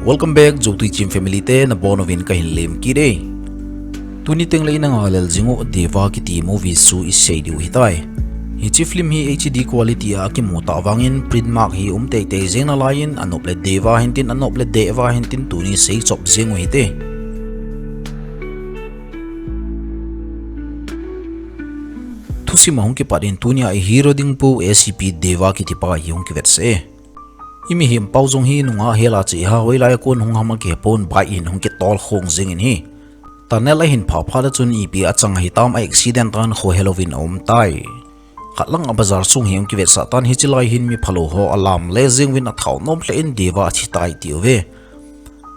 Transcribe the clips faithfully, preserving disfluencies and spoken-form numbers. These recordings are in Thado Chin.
Welcome back, Jotui Chim family te, nabonchauvin kahin lemkit e. Tuni tengle ina ngai lel jing u Deva kiti movie chu isei diu hitai. Hiche film hi H D quality a kimu tah vangin print mark hi um teitei jeng nalaiyin anop le Deva hintin anop le Deva hintin tuni seichop jeng u hite. Thusim a hung kipat in tunia i hero ding pu A C P Deva kitipa hi hung kivetsah e. I mihem pau jong hi nungah hel a che ha, hoilai a kon hung ham akihepon bike in hung kitol khong jingin hi. Tunnel ahin phah phat le chun ipi achang ahitam a accident tan khohelouvin aum tai. Khatlang a bazar sung hi hung kivetsah tan hiche lai hin miphalou ho alam le jinguvin athao nom lheh in Deva athi tai atiuve.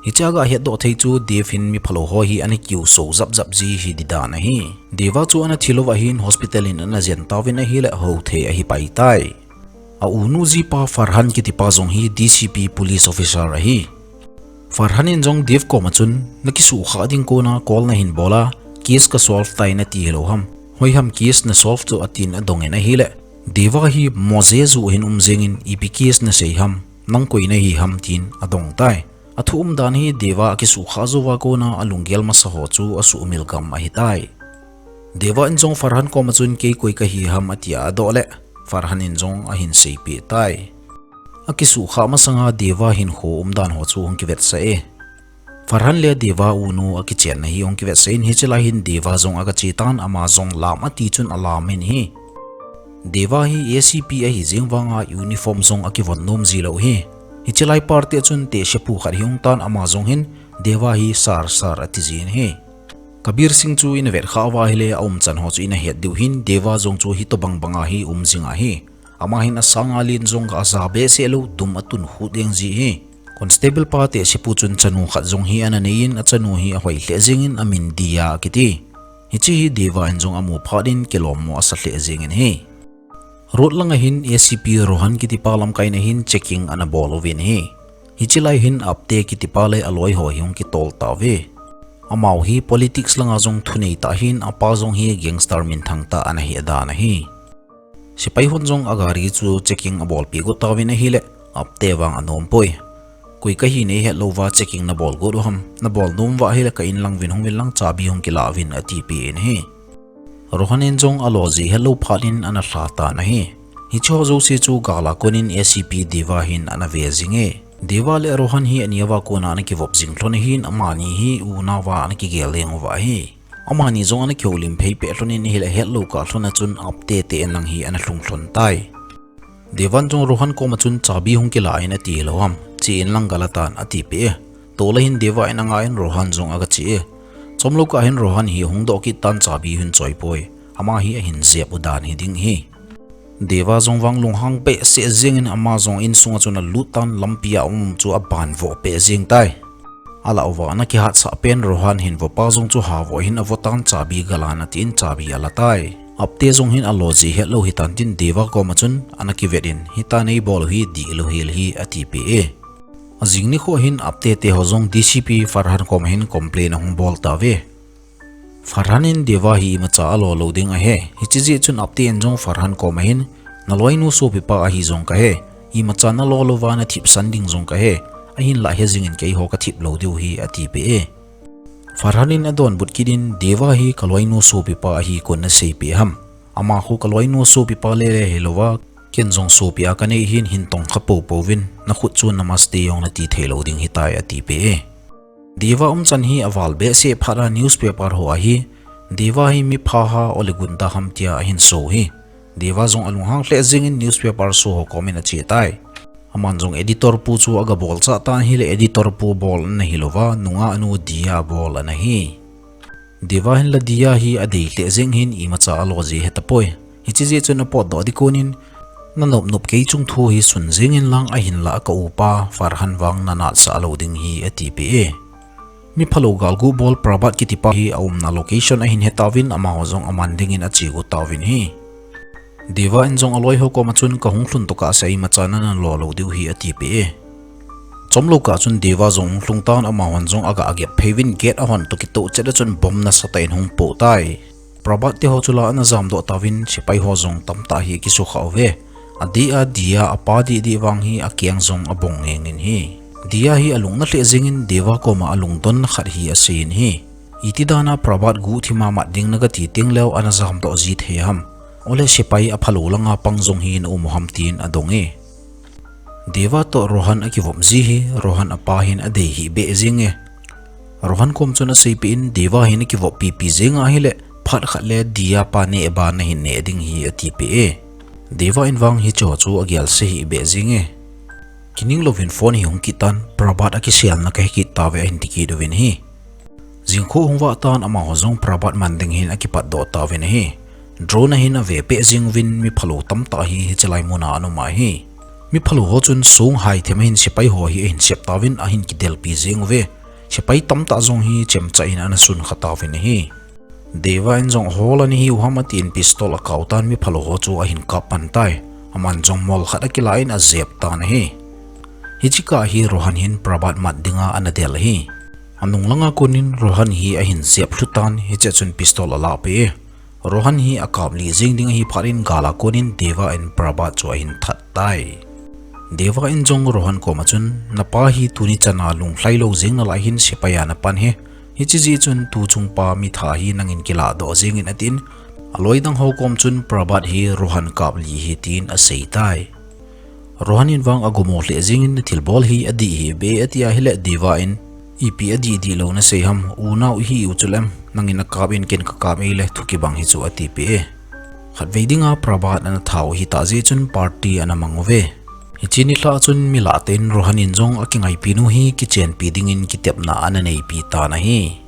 Hiche a gahetdoh thei chu Deva hin miphalou ho hi ana kiuso japjap ji hi ding dan ahi. Deva chu ana thilouva hin hospital in ana jen tauvin ahile houthei ahi pai tai. A unu jipa Farhan kitipa jong hi D C P police officer ahi. Farhan in jong Deva koma chun, nakisukha ding kona call nahin bol a, case kasolve tai nati hilou ham. Hoiham case nasolve chu atin adongin ahile, Deva hi moje juh hin um jengin ipi case nasei ham, nang koi nahi ham tin adong tai. Athu umdan hi Deva akisukha jouva kona alunggel masa ho chu asuhmil gam ahitai. Deva in jong Farhan koma chun kei koi kahi ham atia adoh le, Farhan in jong ahin seipeh tai. Akisukha masanga Deva hinkho umdan ho chu hung kivetsah e. Farhan le Deva unu akichenna hi hung kivetsah in hiche lai hin Deva jong agache tan ama jong lam ati chun alamin hi. Deva hi A C P ahi jeng vanga uniform jong akivon nom jilou hi. Hiche lai party a chun tehsepu khat hi hung tan ama jong hin Deva hi sir sir ati jin hi. Kabir Singh chu ina vetkhah uva ahile aumchan ho chu ina het diu hin Deva jong chu hitobang banga hi um jing ahi. Ama hin asanga len jong ga aja behseh lou dum atun khut deng ji hi. Constable pa tehsepu chun chanu khat jong hi ana neiyin achanu hi ahoi lheh jengin amin Dia akiti. Hiche hi Deva in jong amu phat in kilommo asa lheh jengin hi. Road langa hin A C P Rohan kitipa lamkaina hin checking ana bol uvin hi. Hiche lai hin Apte kitipa le aloi ho hi hung kitol tauve. Amau hi politics langa jong thunei tah hin apa jong hi gangster minthang tah ana hi dan ahi. Sepai hon jong agari chu checking abolpeh got tauvin ahile, Apte vang anom poi. Koi kahi neihet louva checking nabol got u ham, nabol nom uva ahile ka in lang uvin hung vin lang chabi hung kila uvin atipeh in ahi. Rohan in jong alo jih hetlou phat in ana lha tan ahi. Hiche ho jouse chu gal a konin A C P Deva hin ana ve jing e. Deva le Rohan hi ania va kona ana kivop jing lhon ahin amani hi unaova ana kigel leng uva ahi. Amani jong ana kihoulim phei peh lhonin ahile hetlou kah lhon a chun Apte te in lang hi ana lhung lhon tai. Deva in jong Rohan koma chun chabi hung kila in ati hilou ham, che in lang gal atan atipeh e. Tol'a hin Deva in anga in Rohan jong agache e. Chomlou kah hin Rohan hi hung doh kit tan chabi hin choi poi. Ama hi ahin jep u dan hi ding hi. Deva jong vang lunghang behseh jengin ama jong insunga chun alut tan lampi a um chu aban voh peh jeng tai. Alah uva ana kihatsah pen Rohan hin vopa jong chu havoh hin avo tan chabi gal a natin chabi ala tai. Apte jong hin alo jih hetlou hitan tin Deva koma chun ana kivet in hita neibol u hi dihlou hel hi atipeh e. Ajing nikho hin Apte te ho jong D C P Farhan koma hin complain ahung bol tauve. Farhan in Deva hi imacha alo lou ding ahi. Hiche jeh chun Apte in jong Farhan koma hin, naloinu sopipa ahi jong kahi. Imacha nalo louva nathipsan ding jong kahi. Ahinlah hejingin keiho kathip lou diu hi atipeh e. Farhan in adonbut kit in, Deva hi kaloinu sopipa ahi kon naseipeh ham. Ama khu kaloinu sopipa lele hilouva, ken jong sopi a kanei hin hin tongkha poupou vin, nakhut chu namaste jong nati theilou ding hitai atipeh e. Deva umchan hi aval behseh phat a newspaper ho a hi, Deva hi mipha ham ole gunda ham tia ahin so hi. Deva jong alunghang lheh jengin newspaper so ho komin ache tai. Aman jong editor pu chu agabolchah tan ahile editor pu bol ana hilouva, nungah nu Dia bol ana hi. Deva hin la Dia hi adei lheh jeng hin imacha alo jih hetapoi. Hiche jeh chun apotdoh ding konin, nanop nop kei chung thu hi sun jengin lang ahinlah ka upa Farhan vang nanatsah lou ding hi atipeh e. Miphalou galgu bol Prabhat kitipa hi aumna location ahin hetauvin amaho jong aman dingin ache got tauvin hi. Deva in jong aloi ho koma chun kahung lhun tokah seh imacha nanalo lou diu hi atipeh e. Chomlou kah chun Deva jong hung lhung tan amahon jong aga agep phei uvin gate ahon toh kitoh chet a chun bomb nasatah in hung poh tai. Prabhat te ho chu la ana jamdoh tauvin sepai ho jong tamtah hi akisukha uve. Adeh a Dia apa didi vang hi akeng jong abong ngengin hi. Diya hi alung na lheh jingin Deva koma alungdon khat hi aseiyin ahi. Iti dana Prabhat guhthima mat ding naga ti teng leh ana jamdoh ji thei ham. Ole sepai aphalou langa pang jong hi na um u ham tin adong e. Deva toh Rohan akivop ji hi Rohan apa hin adei hih beh jenge. Rohan kom chun aseipeh in Deva hin akivop pipi jeng ahileh phat khat leh Diya pa neh ban nahin neh ding hi atipeh e. Deva in vang hicheho chu agel se hih beh jenge. Kining louvin phone hi hung kit tan, Prabhat akiselna kahe kit tauve ahin ti kit uvin ahi. Jingkah hung vah tan amaho jong Prabhat man ding hin akipatdoh tauvin ahi. Drone ahin ave peh jing uvin mi phalou tamtah hi hiche lai muna ana um ahi. Mi phalou ho chun song hai them ahin sepai ho hi ahin sep tauvin ahin kidelpi jeng uve. Sepai tamtah jong hi chemcha in ana sunkha tauvin ahi. Deva in jong hol ani hiu ham atin pistol akao tan mi phalou ho chu ahin kap pan tai. Aman jong mol khat akilah in ajep tan ahi. Hiche kah hi Rohan hin Prabhat mat dinga ana del ahi. Anung langa konin Rohan hi ahin jep lhu tan hiche chun pistol alah peh e. Rohan hi akap lih jeng ding ahi phat in gal a konin Deva in Prabhat chu ahin that tai. Deva in jong Rohan koma chun, napa hi tuni chana lunglhai lou jeng nalai hin sepai a napan ahi. Hiche jeh chun tuchung pa mi thah hi nangin kilah doh jengin atin, aloi dang ho kom chun Prabhat hi Rohan kap lih ahi tin asei tai. Rohan in vang agomo lheh jingin athilbol hi adih hih beh e ati ahileh Deva in, ipi adih dih lou nasei ham, unau ihiu chuleh, nangin nakap in ken kakap e leh thu kibang hi chu atipeh e. Khatvei dinga Prabhat ana that u hitah jeh chun party ana mang uve. Hiche nilhah chun mi lah tah in Rohan in jong akingaipi nu hi kichenpi dingin kitepna ana neipi tan ahi.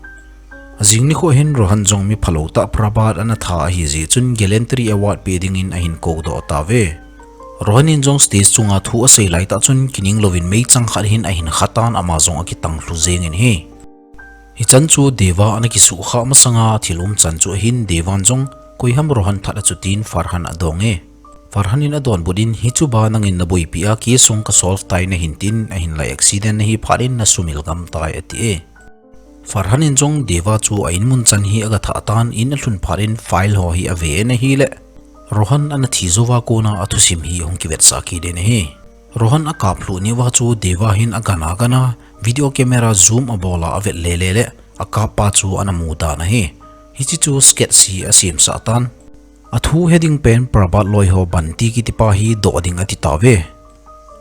Ajing nikho hin Rohan jong mi phalou tah Prabhat ana that ahi jeh chun Gallantry Award pe dingin ahin koudoh tauve. Rohan in jong stage chunga thu asei lai tah chun kining louvin meichang khat hin ahin kha tan ama jong akitang lhu jengin ahi. Hichan chu Deva ana kisuhkhah masanga thil umchan chu ahin Deva in jong koiham Rohan that a chu tin Farhan adong e. Farhan in adonbut in hichu ba nangin naboipi a case jong kasolve tai nahin tin ahinlah accident ahi phat in nasumil gam tai ati e. Farhan in jong Deva chu a in mun chan hi aga thah tan in alhun phat in file ho hi ave in ahileh Rohan ana thi jouva kona athusim hi hung kivetsah kit in ahi. Rohan akap lhuh ni uva chu Deva hin agan agan a video camera zoom abol a avet lele leh akap pa chu ana mu dan ahi. Hiche chu sketch hi asemsah tan. Athu he ding pen Prabhat loi ho Banti kiti pa hi doh ding ati tauve.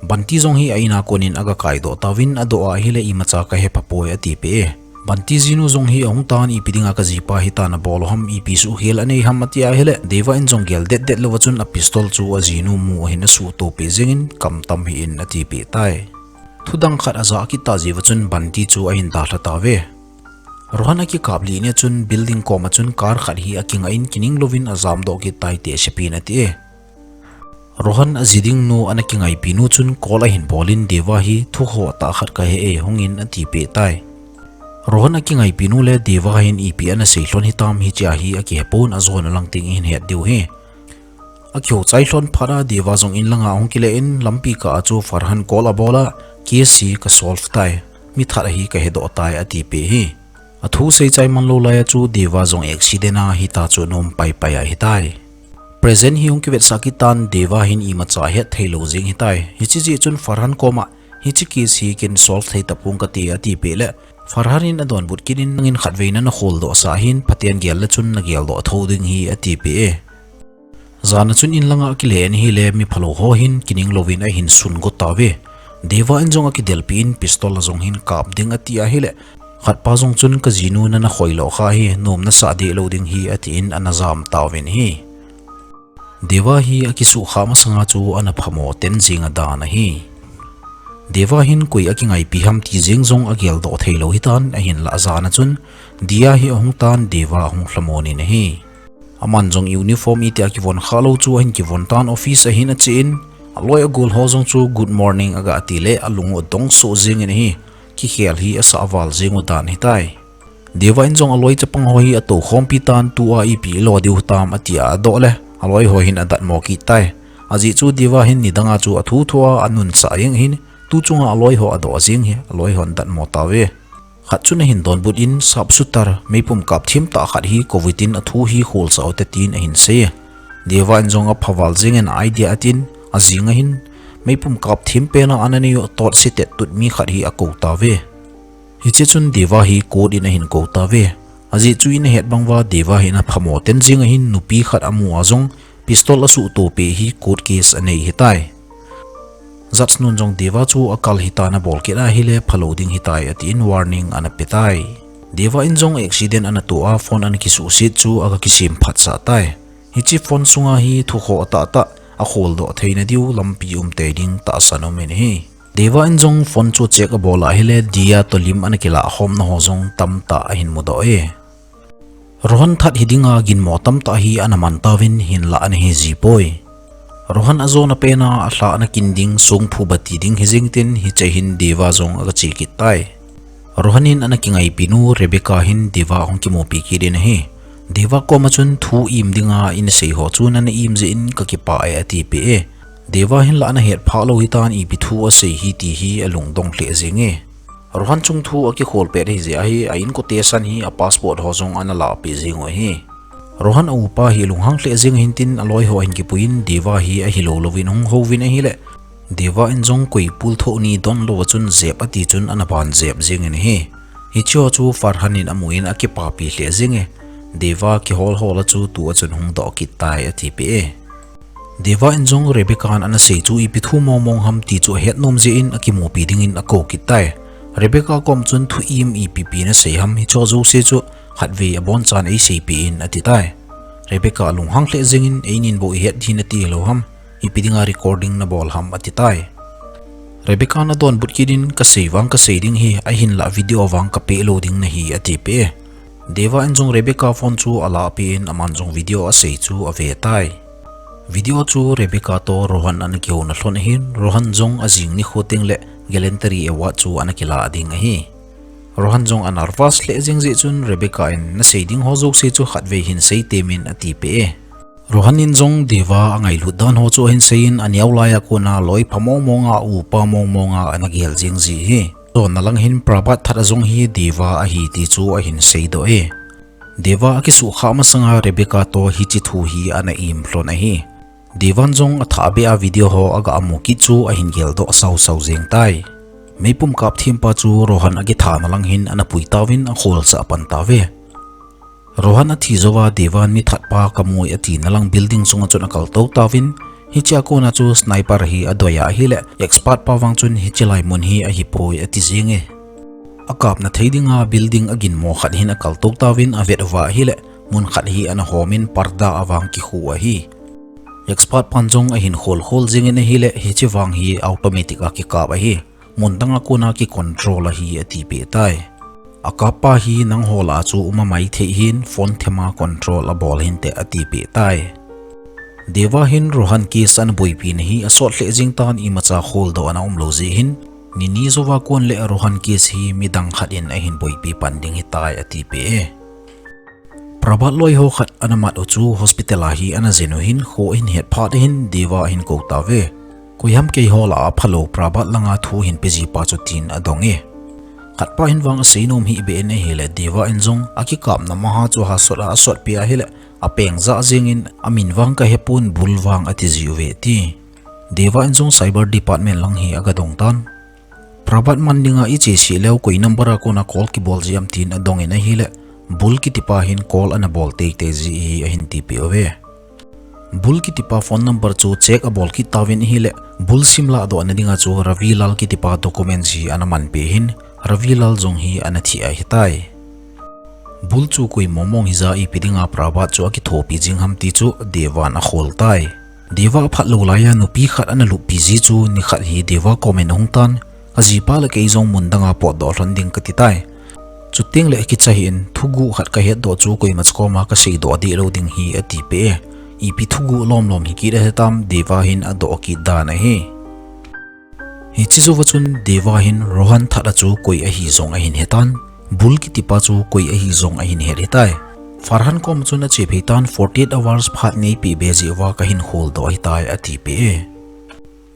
Banti jong hi a in a konin aga kaidoh tauvin adoh ahileh imacha kahe phapoi atipeh e. Banti jinu jong hi ahung tan ipi dinga kajipa hitia nabol u ham ipi suhkhel anei ham ati ahileh Deva in jong gel detdet louva chun a pistol chu ajinu mu ahin asuhto peh jengin kamtam hih in atipeh tai. Thudang khat ajah kit tah jeh uva chun Banti chu ahin dalha tauve. Rohan akikap lih ni a chun building koma chun car khat hi akingah in kining louvin ajamdoh kit tai ti asepin ati e. Rohan aji ding nu ana kingaipi nu chun call ahin bol in Deva hi thuho tah khat kahe e hungin atipeh tai. Rohan akingaipi nu le Deva hin ipi ana sei lhon hitam hichea hi akihepon ajon u lang teng ihin het diu ahi. Akihou chai lhon phat a Deva jong in langa ahung kile in lampi kah a chu Farhan call abol a case hi kasolve tai. Mi that ahi kahedoh tai atipeh ahi. Athu seichai manlou lai a chu Deva jong accident a hita chu anom paipai ahitai. Present hi hung kivetsah kit tan Deva hin imacha ahet theilou jeng ahitai. Hiche jeh chun Farhan koma hiche case hi ken solve thei tapong kati atipeh leh Farhan in adonbut kit in nangin khatvei nana kholdoh sah hin phaten gel leh chun nageldoh thou ding ahi atipeh e. Jan a chun in langa akile in ahileh mi phalou ho hin kining louvin ahin sungot tauve. Deva in jong akidelpi in pistol a jong hin kap ding ati ahileh khatpa jong chun kajinu nana khoilou kha hi nom nasah deh lou ding ahi atin ana jam tauvin ahi. Deva hi akisuhkhah masanga chu ana phamo ten jeng adan ahi. Deva hin koi akingaipi ham ti jeng jong ageldoh theilou hitan ahinlah jan a chun Diya hi ahung tan Deva ahung lhamon in ahi. Aman jong uniform itia kivon khalou chu ahin kivon tan office ahin ache in aloi agol ho jong chu good morning aga ti leh alung u adong soh jengin ahi. Kikhel hi asah val jeng u dan ahitai. Deva in jong aloi chapang ho hi atoukhompi tan tua ipi ilo diu hitam atia adoh leh aloi ho hin adatmo kit tai. Ajeh chu Deva hin nidanga chu athu thua anunsah jeng ahin tuchunga aloi ho adoh jeng hi aloi hon adatmo tauve. Khat chun ahin donbut in sharpshooter meipum kap them tah khat hi covid in athu hi kholsah ute tin ahin sei. Deva in jong aphaval jengin idea atin ajing ahin meipum kap them pena ana nei u a tot sitet tut mi khat hi akou tauve. Hiche chun Deva hi court in ahin kou tauve. Ajeh chu in ahet bang uva Deva hi ana phamo ten jing ahin nupi khat amu a jong pistol asuhto peh hi court case anei ahitai. Judge nun jong Deva chu akal hita nabol kit ahile phalou ding ahitai atin warning ana petai. Deva in jong accident ana toh a phone ana kisuhset chu aga kisem phatsah tai. Hiche phone sunga hi thukhoh atahtah akholdoh theina diu lampi umtei ding tahsan um in ahi. Deva in jong phone chu check abol ahile Dia toh lim ana kilah khomna ho jong tamtah ahin mudoh e. Rohan that hi dinga ginmo tamtah hi ana man tauvin hinlah ana hiji poi. Rohan ajona pena alhah ana kin ding songphu bati ding hijeng tin hiche hin Deva jong aga che kit tai. Rohan in ana kingaipi nu Rebecca hin Deva ahung kimupi kit in ahi. Deva koma chun thu im dinga in asei ho chu nana im jeh in kakipah e atipeh e. Deva hinlah ana hetphah lou hitan ipi thu asei hi ti hi alungdong lheh jenge. Rohan chung thu akikhol pet ahijeh ahi a inkote san hi a passport ho jong ana lahpeh jeng u ahi. Rohan a upa hi lunghang lheh jeng ahin tin aloi ho ahin kipuiyin Deva hi ahilou louvin ahung houvin ahile Deva in jong koi pulthoh ni donlouva chun jep ati chun ana ban jep jengin ahi. Hicheho chu Farhan in amun akipapi lheh jenge. Deva kihol hol a chu tua chun hung doh kit tai atipeh e. Deva in jong Rebecca in ana sei chu ipi thu mongmong ham ti chu ahet nom jeh in akimupi dingin akou kit tai. Rebecca kom chun thu im ipipi nasei ham hicheho jouse chu khatvei abonchan eiseipeh in atitai. Rebecca alunghang lheh jengin einin bou ihet ding nati lou ham, ipi dinga recording nabol ham atitai. Rebecca in adonbut kit in kasei vang kasei ding ahi ahinlah video vang kapeh lou ding nahi atipeh e. Deva in jong Rebecca phone chu alahpeh in aman jong video asei chu avetai. Video chu Rebecca toh Rohan ana kihouna lhon ahin Rohan jong ajing nikho tengle Gallantry Award chu ana kilah ding ahi. Rohan jong anervous lheh jeng jeh chun Rebecca in nasei ding ho jouse chu khatvei hin sei temin atipeh e. Rohan in jong Deva angailut dan ho chu ahin seiyin aneo laiya kona loi pha mongmonga upa mongmonga ana gel jeng ji ahi. Chonna lang hin Prabhat that a jong hi Deva ahi ti chu ahin seidoh e. Deva akisuhkhah masanga Rebecca toh hiche thu hi ana im lhon ahi. Deva in jong athahbeh a video ho aga mu kit chu ahin geldoh sausau jeng tai. Meipum kap thempa chu Rohan akithana lang hin ana pui tauvin akholsah pan tauve. Rohan athi jouva Deva in mithatpa kamui atina lang building sunga chun akaltou tauvin, hichea kona chu sniper hi adoiya ahile expert pa vang chun hiche lai mun hi ahipoi ati jenge. Akapna thei dinga building aginmo khat hin akaltou tauvin avet uva ahile mun khat hi ana homin parda avang kikhu ahi. Expert pan jong ahin kholkhol jengin ahile hiche vang hi automatic a kikap ahi. Mun danga kona kicontrol ahi atipeh tai. Akappa hi nangho lah a chu um amai thei hin phone thema control abol hinte atipeh tai. Deva hin Rohan case ana boipina hi asot lheh jeng tan imacha kholdoh ana umlou jeh hin, nini jouva kon le Rohan case hi midang khat in ahin boipi pan ding ahitai atipeh e. Prabhat loiho khat ana mat u chu hospital a hi ana jen u hin kho ahin het phat hin Deva ahin kou tauve. Koiham keiho lah a phalou Prabhat langa thu hinpe jipa chu tin adong e. Khatpa hin vang aseinom hihbeh in ahile Deva in jong akikapna maha chu hasot a asotpi ahile apeng jah jengin amin vang kahepon Bul vang atiji uve ati. Deva in jong cyber department lang hi aga dong tan. Prabhat man dinga icheseh leu koi number a kona call kibol ji ham tin adongin ahile Bul kitipa hin call ana bol teitei ji ahi ahin tipeh uve. Bul kitipa phone number chu check abol kit tauvin ahile Bul sim lahdohna dinga chu Ravi Lal kitipa document hi ana manpeh hin Ravi Lal jong hi ana thi ahitai. Bul chu koi mongmong hija ipi dinga Prabhat chu akithopi jing ham ti chu Deva in akhol tai. Deva aphat lou laiya nupi khat ana luppi ji chu nikhat hi Deva komin ahung tan, kajipa le kei jong mun danga potdoh lhon ding kati tai. Chuteng le kicha hih in thuguh khat kahetdoh chu koimacha koma kaseidoh dehlou ding ahi atipeh e. Ipi thuguh lomlom hikit ahitam Deva hin adoh kit dan ahi. Hiche jouva chun Deva hin Rohan that a chu koi ahi jong ahin hetan, Bul kitipa chu koi ahi jong ahin het hitai. Farhan koma chun achephei tan forty eight hours phat neipeh be jeh uva kahin kholdoh ahitai atipeh e.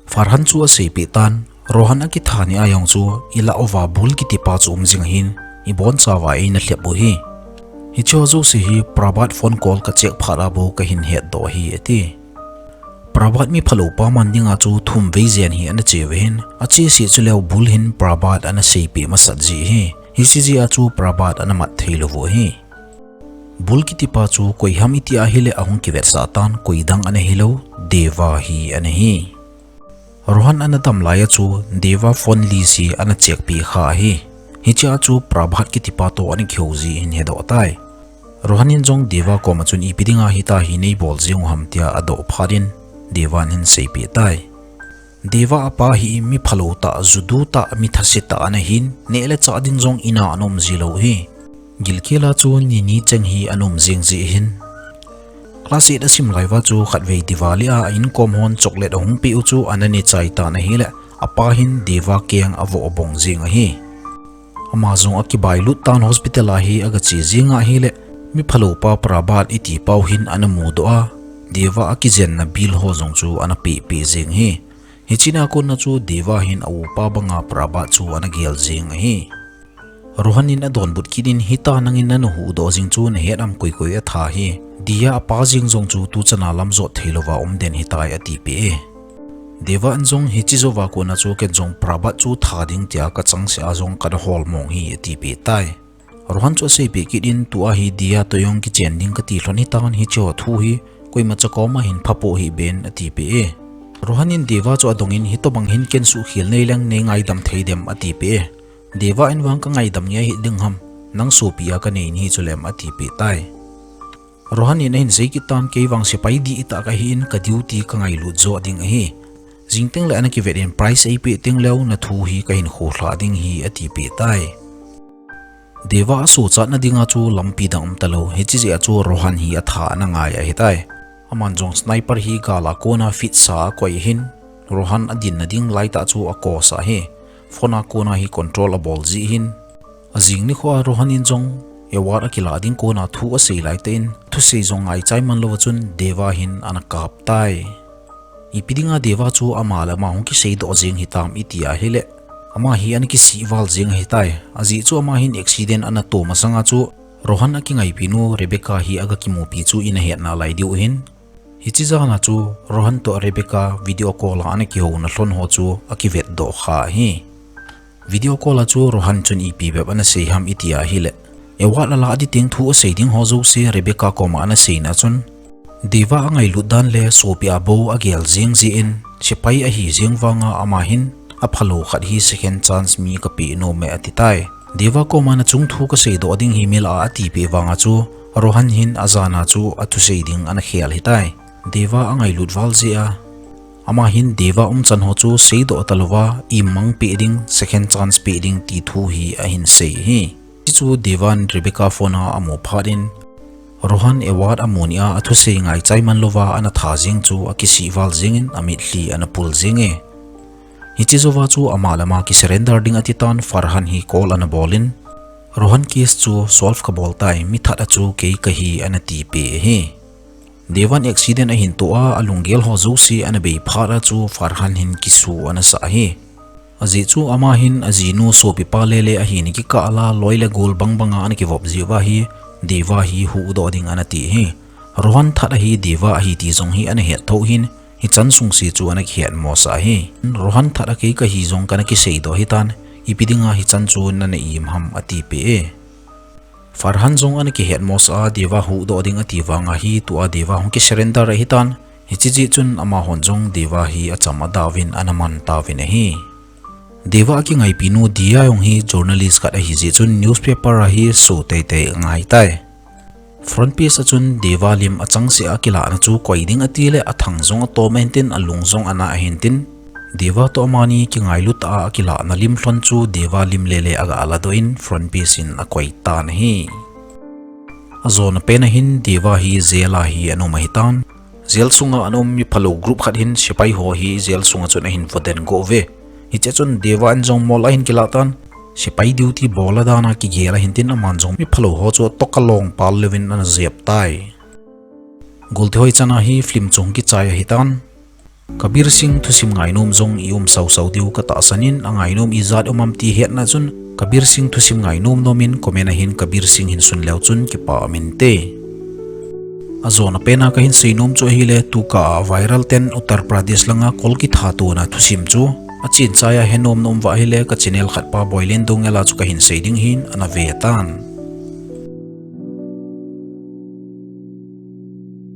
Farhan chu aseipeh tan, Rohan akitha ni a jong chu ilah uva Bul kitipa chu um jing ahin, ibonchauva eina lhep u ahi. Hicheho jouse hi Prabhat phone call kacheck phat a bou kahin hetdoh ahi ati. Prabhat mi phalou pa man dinga chu thum vei jen hi ana che uve hin, achese chu leu bul hin Prabhat ana seipeh masat ji hi. Hiche jeh a chu Prabhat ana mat thei lou u hi. Bul kitipa chu koi ham iti ahile ahung kivetsah tan, koi dang ana hilou, Deva hi ana hi. Rohan ana dam lai a chu Deva phone list hi ana check peh kha ahi. Hiche a chu Prabhat kitipa toh ana kihou ji hin hedoh tai. Rohan in jong Deva koma chun ipi dinga hitia hi nei bol jing u ham tia adoh phat in Deva in hin seipeh tai. Deva apa hi mi phalou tah, judu tah, mi thase tah ana hin, neh le chah ding jong ina ana um ji lou hi. Gilkel a chu ni ni cheng hi ana um jing ji hin. Class eight asim lai uva chu khatvei Diwali a a inkom hon chocolate ahung peh u chu ana ne chai tan ahile, apa hin Deva keng avoh bong jing ahi. Ama jong akibailut tan hospital a hi aga che jing ahile, mi phalou pa Prabhat iti pau hin ana mudoh a, Deva akijenna bill ho jong chu ana peh peh jing hi. Hiche a kona chu Deva hin a upa banga Prabhat chu ana gel jing ahi. Rohan in adonbut kit in, hitia nangin nana huhdoh jing chu nahet am, koi koi atha hi. Diya apa jeng jong chu tuchan a lamjot thei louva um den hitai atipeh e. Deva in jong hiche jouva kona chu ken jong Prabhat chu tha ding tia kachangseh a jong kana hol mong hi atipeh tai. Rohan chu aseipeh kit in, tua hi Diya toh jong kichen ding kati lhon hitan, hiche ho thu hi koimacha koma hin phapoh hih ben atipeh e. Rohan in Deva chu adong in, hitobang hin ken suhkhel nei leng nei ngaidam thei dem atipeh e. Deva in vang kangaidam ngei hih ding ham, nang sopi a kanei nahi chulem atipeh tai. Rohan in ahin sei kit tan, kei vang sepai dihtah kahi in ka duty kangailut joh ding ahi. Jing teng le ana kivet in prize eipeh teng leu nathu hi kahin khohlhah ding hi atipeh tai. Deva asochatna dinga chu lampi dang um talou, hiche jeh a chu Rohan hi atha ana ngai ahitai. Aman jong sniper hi gal a kona fit sa akoi ahin, Rohan adinna ding laitah chu akosah hi. Phone a kona hi control abol ji hin. Ajing nikho a Rohan in jong Edward akilah ding kona thu asei laitah in, thusei jong ngaichai man louva chun Deva hin ana kap tai. Ipi dinga Deva chu ama le ama hung kiseidoh jeng hitam iti ahile, ama hi ana kisih val jeng ahitai. Ajeh chu ama hin accident ana to masanga chu Rohan akingaipi nu Rebecca hi aga kimupi chu ina het nalai diu ahin. Hiche jana chu Rohan toh Rebecca video call a ana kihouna lhon ho chu akivetdoh kha ahi. Video call a chu Rohan chun ipi bep ana sei ham iti ahile, Edward alah ding teng thu asei ding ho jouse Rebecca koma ana seina chun, Deva angailut dan le sopi a bou agel jeng jeh in, sepai ahi jeng vanga ama hin aphalou khat hi second chance mi kapeh nom e atitai. Deva koma nachung thu kaseidoh ding hi milah a atipeh vanga chu, Rohan hin ajana chu athusei ding ana khel hitai. Deva angailut val jeh a, ama hin Deva umchan ho chu seidoh talouva, imang peh ding, second chance peh ding ti thu hi ahin sei hi. Hichu Deva in Rebecca phone a amu phat in, Rohan Edward amu nia athusei ngaichai man louva ana tha jeng chu akisih val jeng in amitlhi ana pul jeng e. Hiche jouva chu ama le ama kisurrender ding atitan Farhan hi call ana bol in, Rohan case chu solve kabol tai, mi that a chu kei kahi ana tipeh hi. Deva in accident ahin to a, alunggel ho jouse ana bei phat a chu Farhan hin kisu ana sah hi. Ajeh chu ama hin ajinu sopipa lele ahina kikah a loi le gol bangbanga ana kivop jeh uva hi, Deva hi huhdoh ding ana ti hi. Rohan that ahi Deva ahi ti jong hi ana het thou hin, hichan sungse chu ana kihet mosah hi. Rohan that a kei kahi jong kana kiseidoh hitan, ipi dinga hichan chu nana im ham atipeh e. Farhan jong ana kihet mosah a, Deva huhdoh ding ati vanga hi tua Deva hung kisurrender ahitan, hiche jeh chun amahon jong Deva hi acham adauvin ana man tauvin ahi. Deva akingaipi nu Diya jong hi journalist khat ahi jeh chun newspaper a hi so teitei angai tai. Front page a chun Deva lim achangseh a kilahna chu koi ding atile athang jong atom ahintin, alung jong ana ahintin, Deva toh amani kingailut a akilahna lim lhon chu Deva lim lele aga ladoh in front page in akoi tan ahi. Ajona pen a hin Deva hi jail a hi ana um ahitan. Jail sunga ana um mi phalou group khat hin sepai ho hi jail sunga chun ahin voden go uve. Hiche chun Deva in jong mol ahin kilah tan. Sepai duty bol a dan a kigel ahintin, aman jong mi phalou ho chu atoh kalong pal leuvin ana jep tai. Golte hoi chan a hi film chu hung kichai ahitan. Kabir Singh thusim ngainom jong i um sausau diu katahsan in, angainom ijat um am ti hetna chun Kabir Singh thusim ngainom nom in comment a hin Kabir Singh hin sun leu chun kipa um inte. Ajona pena kahin seinom chu ahile, tukah a viral ten Uttar Pradesh langa kol kithat tona thusim chu achin chai a henomna um uva ahile, ka channel khatpa Boilen Doungel a chu kahin sei ding ahin, ana ve tan.